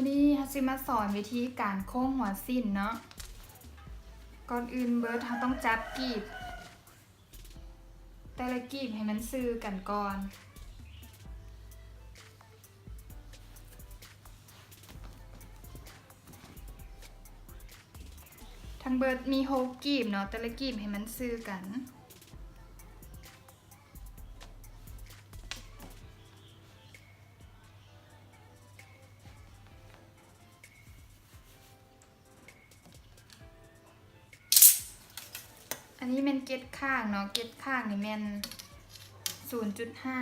ມື້ນີ້ເຮົາຊິມາສອນວິທີການໂຄ້ງຫົວສິ້ນເນາະ. ກ່ອນອື່ນເບີດເຮົາຕ້ອງຈັບກີບ ແຕ່ລະກີບໃຫ້ມັນຊື່ກັນກ່ອນ. ທັງເບີດມີຫົກກີບເນາະ, ແຕ່ລະກີບໃຫ້ມັນຊື່ກັນ. ອັນນີ້ແມ່ນເກັດຂ້າງເນາະ, ເກັດຂ້າງນີ້ແມ່ນສູນຈຸດຫ້າ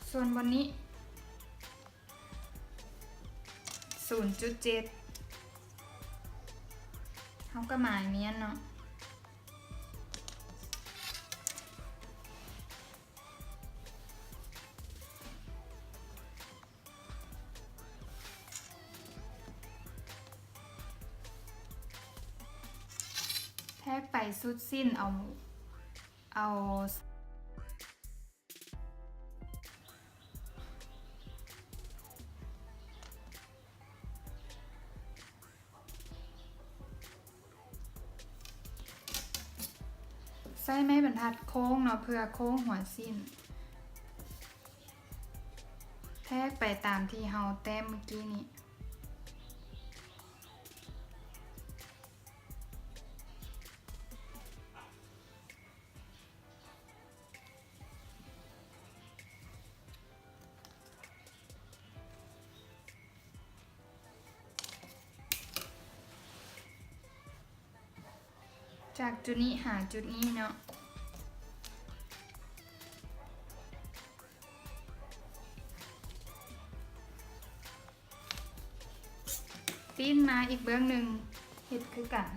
ສ່ວນບ່ອນນີ້ ສູນຈຸດເຈັດ ເຮົາກໍໝາຍມ້ຽນເນາະ. ແທກໄປສຸດສິ້ນ ເອົາ ເອົາ ໃຊ້ໄມ້ບັນທັດໂຄ້ງເນາະ ເພື່ອໂຄ້ງຫົວສິ້ນ. ແທກໄປຕາມທີ່ເຮົາແຕ້ມເມື່ອກີ້ນີ້. ຈາກຈຸດນີ້ຫາຈຸດນີ້ເນາະ. ປີ້ນມາອີກເບື້ອງໜຶ່ງ ເຮັດຄືກັນ.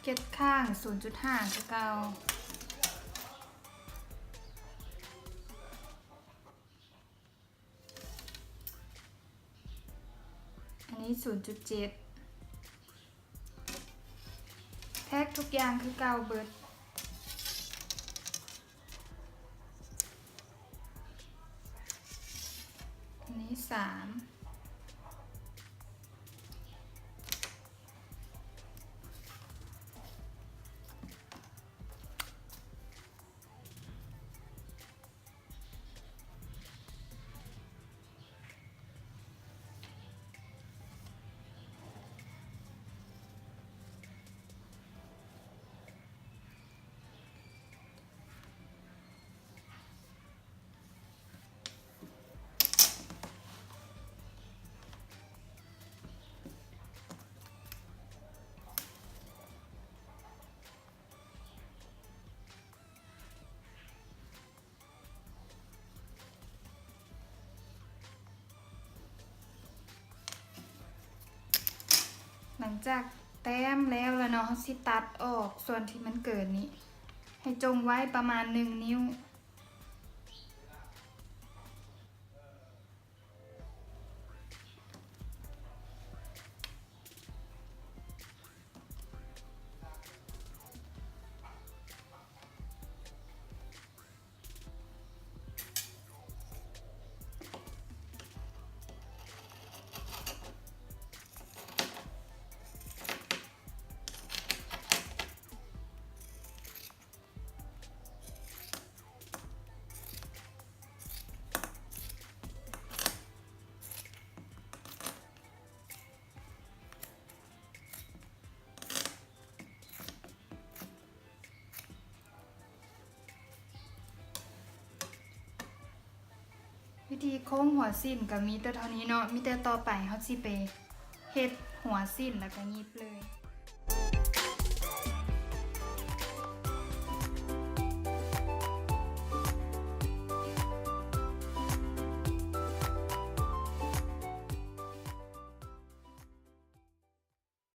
ເກັດຂ້າງສູນຈຸດຫ້າຄືເກົ່າ. ອັນນີ້ສູນຈຸດເຈັດ ແທກທຸກຢ່າງຄືເກົ່າເບິດ. ອັນນີ້ສາມ. ຫຼັງຈາກແຕ້ມແລ້ວລະເນາະ ເຮົາຊິຕັດອອກສ່ວນທີ່ມັນເກີນນີ້ ໃຫ້ຈົ່ງໄວ້ປະມານໜຶ່ງນິ້ວ. ວິທີໂຄ້ງຫົວສິ້ນກໍມີແຕ່ເທົ່ານີ້ເນາະ, ມີແຕ່ຕໍ່ໄປເຮົາຊິໄປເຮັດຫົວສິ້ນແລ້ວກໍຫຍິບເລີຍ.